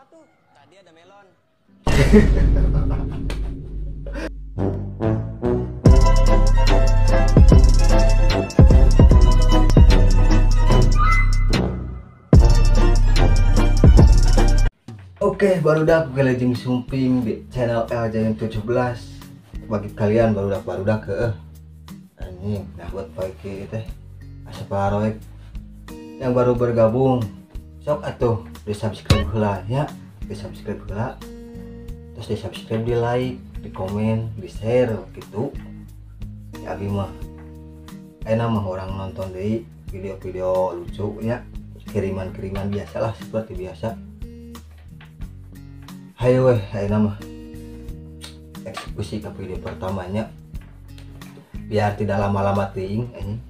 Satu. Tadi ada melon. Oke, barudak Wilujeng Sumping di channel LJM 17. Bagi kalian barudak ke anjing, nah buat pagi teh asa paroek yang baru bergabung, sok atuh di subscribe heula ya, di subscribe heula. Terus di subscribe, di like, di komen, di share gitu. Ya abi mah enak mah orang nonton deui video-video lucu ya, kiriman-kiriman biasalah seperti biasa. Hayo weh, ayeuna mah eksekusi ke video pertamanya biar tidak lama-lama teuing anjing.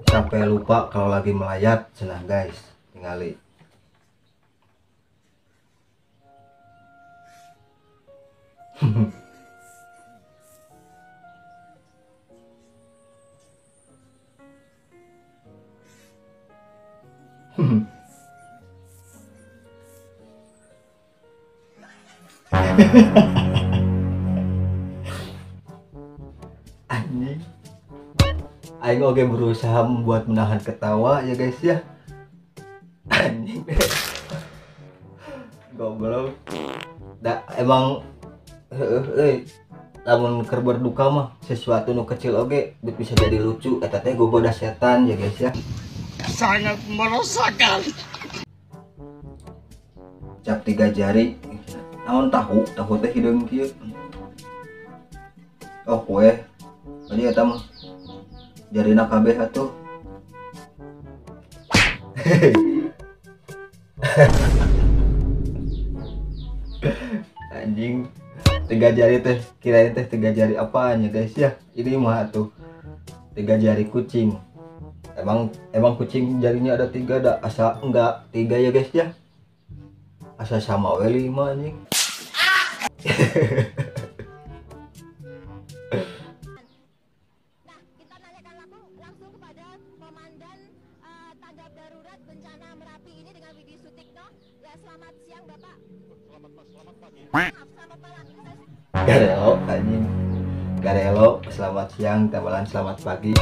Sampai lupa kalau lagi melayat cenah guys, tingali. Anjing. Aing oge berusaha membuat menahan ketawa ya guys ya. Anjing. Goblok. Da emang heueuh lamun keur berduka mah sesuatu nu kecil oge bisa jadi lucu eta teh gogoda setan ya guys ya. Sangat meresahkan. Cap 3 jari. Naon tahu, tahu teh hideung kieu. Oh kue. Jadi eta mah jarina kabeh atuh. Anjing, 3 jari teh, kirain teh 3 jari apaan ya guys ya. Ini mah atuh 3 jari kucing. Emang kucing jarinya ada 3 dah, asa enggak 3 ya guys ya. Asa sama we 5 anjing. Nah, kita tanyakan langsung kepada Komandan Tanggap Darurat Bencana Merapi ini dengan Widi Sutikno. Ya, selamat siang Bapak. Selamat pagi. Maaf, selamat malam. Garelo anjing. Garelo, selamat siang, tambalan selamat pagi.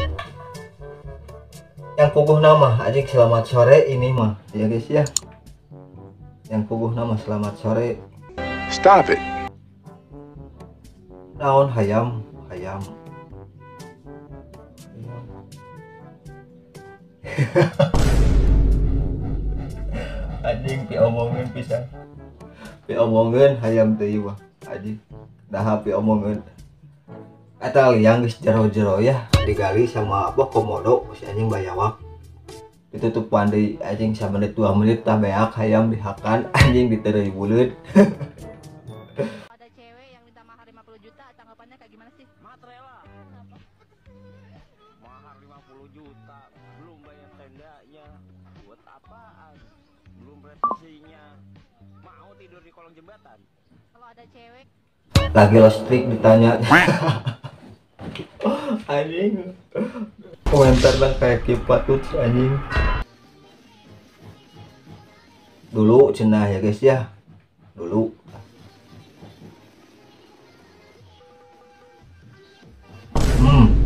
Yang puguh nama anjing selamat sore ini mah ya guys ya. Yang puguh nama selamat sore. Stop it. Naon hayam, hayam. Anjing piomongin pisan. Piomongin hayam teh ieu mah anjing. Dah piomongin. Eta liang geus jero-jero ya digali sama apa komodo si anjing bayawak. Ditutupan deui anjing samenit 2 menit tah beak hayam dihakan anjing diteureuy buleud. Ada cewek yang minta mahar 50 juta, tanggapannya kayak gimana sih? Matre lah. Kenapa? Mahar 50 juta, belum bayar tendanya. Buat apaan? Belum resepsinya. Mau tidur di kolong jembatan? Kalau ada cewek lagi listrik ditanya. Anjing. Komentar lah kayak kipatut anjing. Dulu cenah ya guys ya. Dulu.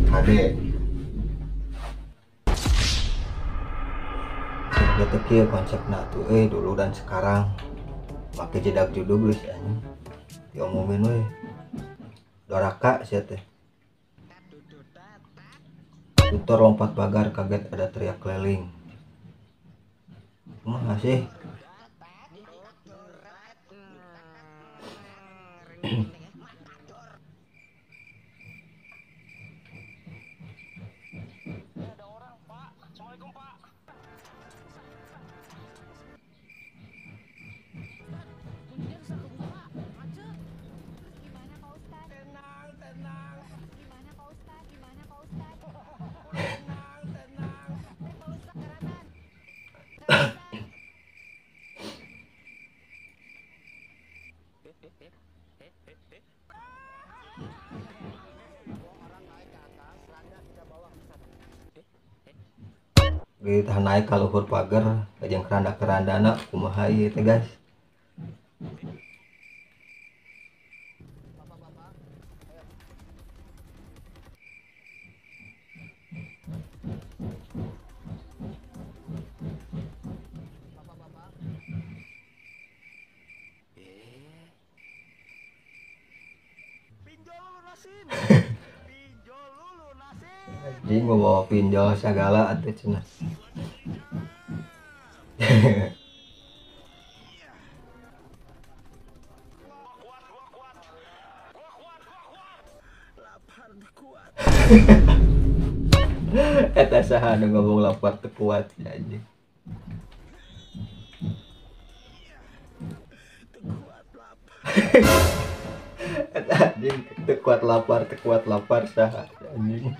Kade. Detek konsepna tuh dulu dan sekarang. Make jedak judul geus anjing. Diomomin we. Doraka sia teh. Tutor lompat pagar kaget ada teriak keliling. Kumaha sih? Ada orang, Pak. Assalamualaikum, Pak. Gimana Pak Ustadz? Tenang, tenang. Gimana Pak Ustadz? Gimana Pak Ustadz? Tenang, tenang. Pak Ustadz, karatan. Ditahan naik ka luhur pagar jeung keranda-kerandana kumaha ieu teh guys. Anjing mau bawa pinjol segala atuh cenah. Eta saha nu ngomong lapar teu kuat anjing. Eta anjing teu kuat lapar saha anjing.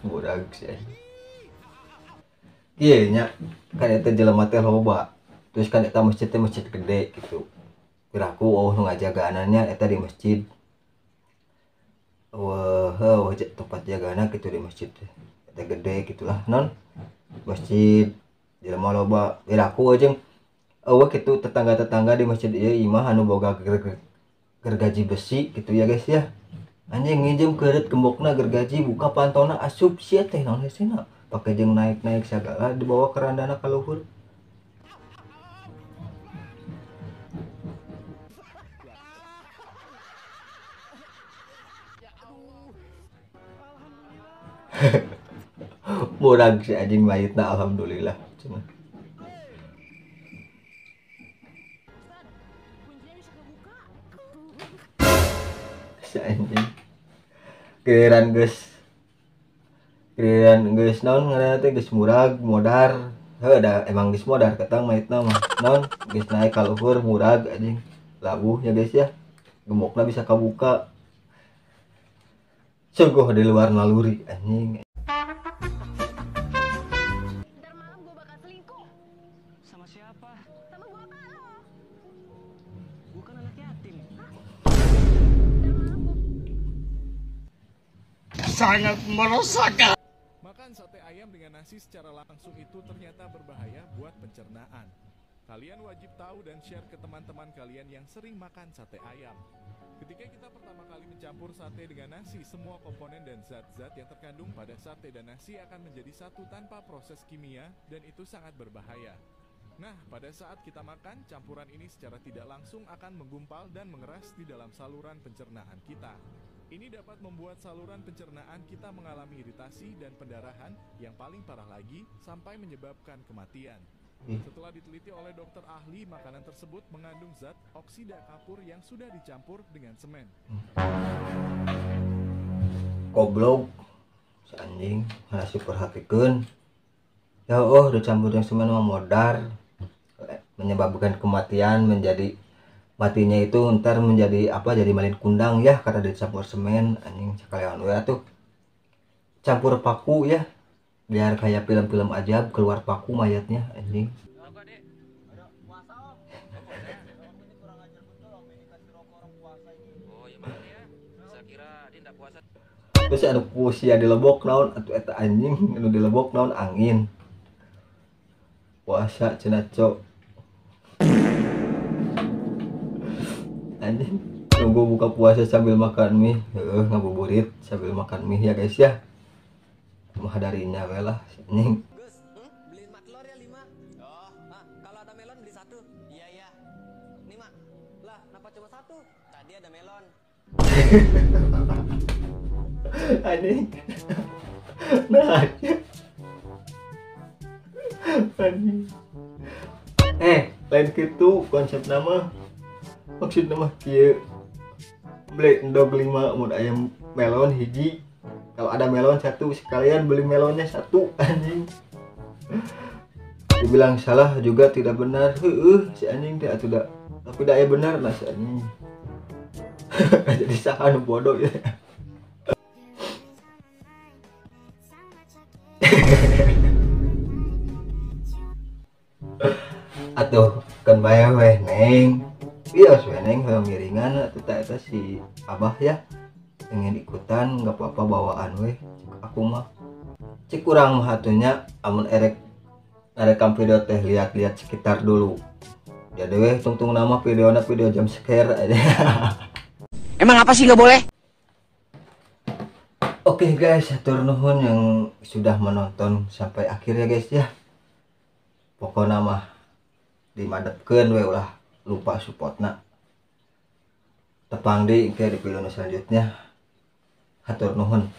Murag sih. Iya nya kan eta jelema teh loba. Terus kan eta masjid teh masjid gede gitu. Piraku oh nu ngajagaannya eta di masjid. Wah, tempat jagana gitu di masjid teh. Eta gede gitulah non. Masjid jelema loba. Piraku jeung eueuh kitu tetangga-tetangga di masjid ieu imah anu boga gergaji besi gitu ya guys ya. Anjing nginjem keureut gembokna gergaji buka pantona asup sia teh naon hesena pake jeung naik-naik sagala dibawa kerandana ka luhur. Murag si anjing mayitna alhamdulillah cenah. Si anjing giliran geus naon ngaranna teh geus murag modar heuh da emang geus modar ketang mayitna mah naon geus naik ka luhur murag anjing labuh ya guys ya gembokna bisa kabuka sungguh di luar naluri anjing. Ntar malam gua bakal selingkuh. Sama siapa? Sama gua lo. Gua kan anak yatim. Sangat merosakkan. Makan sate ayam dengan nasi secara langsung itu ternyata berbahaya buat pencernaan. Kalian wajib tahu dan share ke teman-teman kalian yang sering makan sate ayam. Ketika kita pertama kali mencampur sate dengan nasi, semua komponen dan zat-zat yang terkandung pada sate dan nasi akan menjadi satu tanpa proses kimia dan itu sangat berbahaya. Nah, pada saat kita makan, campuran ini secara tidak langsung akan menggumpal dan mengeras di dalam saluran pencernaan kita. Ini dapat membuat saluran pencernaan kita mengalami iritasi dan pendarahan yang paling parah lagi sampai menyebabkan kematian. Setelah diteliti oleh dokter ahli, makanan tersebut mengandung zat oksida kapur yang sudah dicampur dengan semen. Goblok, si anjing, harus diperhatikan. Ya oh, dicampur dengan semen mah modar, menyebabkan kematian, menjadi matinya itu ntar menjadi apa, jadi malin kundang ya karena dicampur semen anjing. Sekalian we atuh campur paku ya biar kayak film-film ajab keluar paku mayatnya anjing. Terus anu kusia dilebok naon atuh eta anjing, anu dilebok naon angin puasa cenah cok anjing. Nunggu buka puasa sambil makan mie, heeh, ngabuburit sambil makan mie ya guys ya. Mah darinya we lah anjing. Gus, beliin mak telur ya 5. Oh, ah, kalau ada melon beli 1. Iya iya. Nih mak. Lah, kenapa cuma 1? Tadi ada melon. Anjing. Nah. Anjing. Lain gitu konsep nama. Maksud nama kieu beli endog 5 mun ayam melon hiji, kalau ada melon 1 sekalian beli melonnya 1 anjing. Dibilang salah juga tidak benar, heueuh si anjing teh atuh da, tapi da aya benar lah si anjing. Jadi saha nu bodoh ya. Atuh kan bae weh neng. Bios we neng hoyong ngiringan atuh ta eta si abah ya. Pengen ikutan nggak apa-apa bawaan weh aku mah. Cik kurang mah atunya amun erek ngarekam video teh lihat-lihat sekitar dulu. Jadi weh tungtung nama videona video jump scare aja. Emang apa sih nggak boleh? Oke guys, hatur nuhun yang sudah menonton sampai akhir ya guys ya. Pokoknya mah dimadepkeun we ulah lupa supportna. Tepang deui engke di video selanjutnya. Hatur nuhun.